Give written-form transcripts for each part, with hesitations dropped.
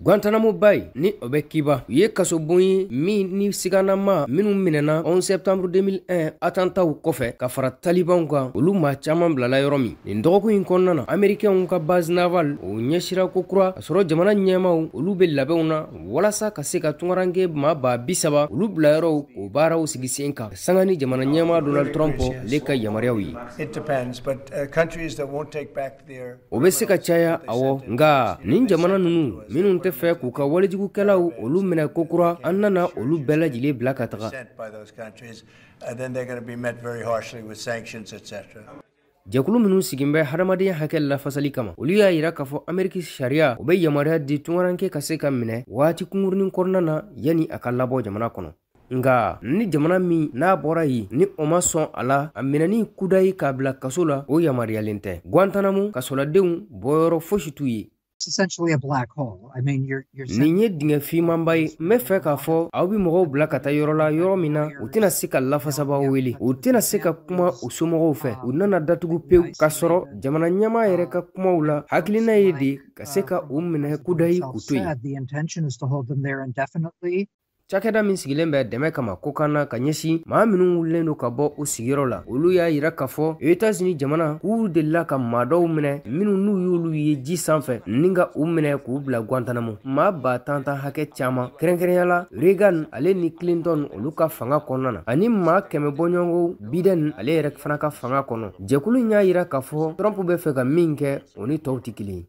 Guantanamo Bay ni o bɛ Kiba, u ye kasobon ye min ni siganama minnu minɛna 11 septembre 2001 attentats kɔfɛ ka fara talibanw kan, olu maa caman bilala yɔrɔ min. Nin dɔgɔkun in kɔnɔna na, Américains ka base navale o ɲɛsira ko kura ka sɔrɔ jamana ɲɛmaw olu bɛ labɛnw na walasa ka se ka tunkaranke maa 30,000 olu bila yɔrɔw k'o baaraw sigi sen kan, sanga ni jamana ɲɛmaa Donald Trump ale ka yamaruyaw ye. O bɛ se ka caya, awɔ, nka nin jamana ninnu minnu tɛ fɛ k'u ka walejugukɛlaw olu minɛ kokura, an nana olu bɛɛ lajɛlen bila ka taga. Jɛkulu minnu sigin bɛ hadamadenya hakɛ lafasali kama, olu y'a yira k'a fɔ Ameriki sariya o bɛ yamaruya di tunkaranke ka se ka minɛ waati kunkurunin kɔnɔna na yanni a ka labɔ jamana kɔnɔ. Nka ni jamana min n'a bɔra yen ni o ma sɔn a la, a minɛni kudayi k'a bila kaso la, o yamaruyalen tɛ. Guantanamo kasoladenw bɔyɔrɔ fosi t'u ye. Nin ye dingɛ finmanba ye. N bɛ fɛ k'a fɔ aw bɛ mɔgɔw bila ka taa yɔrɔ la, yɔrɔ min na u tɛna se ka lafasabaaw wele, u tɛna se ka kuma u somɔgɔw fɛ, u nana datugu pewu. K'a sɔrɔ jamana ɲɛmaa yɛrɛ ka kumaw la, hakilina ye de ka se ka u minɛ kudayi k'u to yen. Cakɛda min sigilen bɛ dɛmɛ kama ko kan na ka ɲɛsin maa minnu wulilen don ka bɔ u sigiyɔrɔ la, olu y'a yira k'a fɔ Etats-Unis jamana k'u delila ka maa dɔw minɛ minnu n'u y'olu ye ji sanfɛ ni ka u minɛ k'u bila Guantanamo, maa 10,000 tan hakɛ caman, kɛrɛnkɛrɛnya la Reagan ale ni Clinton olu ka fanga kɔnɔna na, ani maa 100 bɔɲɔgɔnko Biden ale yɛrɛ fana ka fanga kɔnɔ. Jɛkulu in y'a yira k'a fɔ Trump bɛ fɛ ka min kɛ, o ni tɔw tɛ kelen ye.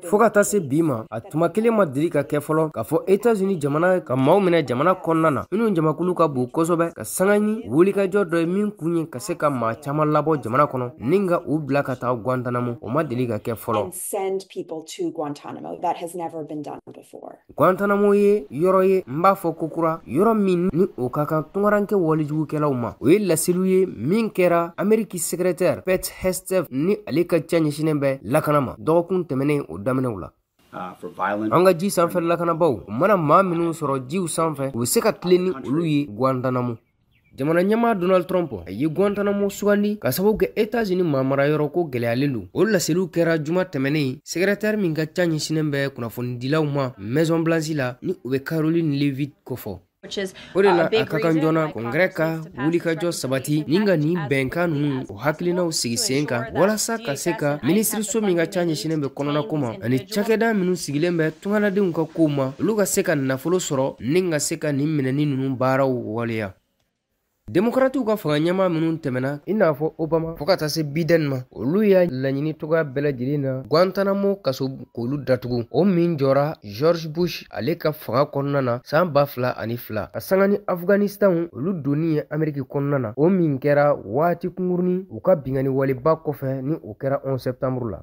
Fo ka taa se bi ma, a tuma kelen ma deli ka kɛ fɔlɔ k'a fɔ Etats-Unis jamana ka maaw minɛ jamana kɔnɔna na minnu jamakulu ka bon kosɛbɛ, ka sanga ni wulikajɔ dɔ ye min kun ye ka se ka maa caman labɔ jamana kɔnɔ ni ka u bila ka taa Guantanamo, o ma deli ka kɛ fɔlɔ. Guantanamo ye yɔrɔ ye, n b'a fɔ kokura, yɔrɔ min ni o ka kan tunkaranke walejugukɛlaw ma. O ye laseliw ye min kɛra Ameriki secrétaire Pete Hegseth ni ale ka ca ɲɛsinnen bɛ lakana ma dɔgɔkun tɛmɛnen o daminɛw la. An ka ji sanfɛ lakanabaw, u mana maa minnu sɔrɔ jiw sanfɛ, u bɛ se ka tilen ni olu ye Guantanamo. Jamana ɲɛmaa Donald Trump a ye Guantanamo sugandi ka sababu kɛ Etats-Unis maa yɔrɔ ko gɛlɛyalen don. O laseliw kɛra juma tɛmɛnen, secrétaire min ka ca ɲɛsinnen bɛ kunnafonidilaw ma Maison Blanche la, ni o bɛ Caroline Leavitt kofɔ. O de la a ka kan joona Congrès ka wulikajɔ sabati ni ka nin bɛnkan ninnu o hakilinaw sigi sen kan, walasa ka se ka minisiriso min ka ca ɲɛsinnen bɛ kɔnɔnako ma ani cakɛda minnu sigilen bɛ tungaladenw ka kow ma, olu ka se ka nafolo sɔrɔ ni ka se ka nin minɛni ninnu baaraw waleya. Demokratiw ka fanga ɲɛmaa minnu tɛmɛna, i n'a fɔ Obama fo ka taa se Biden ma, olu y'a laɲini cogoya bɛɛ lajɛlen na Guantanamo kaso k'olu datugu, o min jɔra George Bush ale ka fanga kɔnɔna na san 2002, ka sanga ni Afghanistan olu donni ye Ameriki kɔnɔna na, o min kɛra waati kunkurunin u ka binkanni waleba kɔfɛ ni o kɛra 11 septembre la.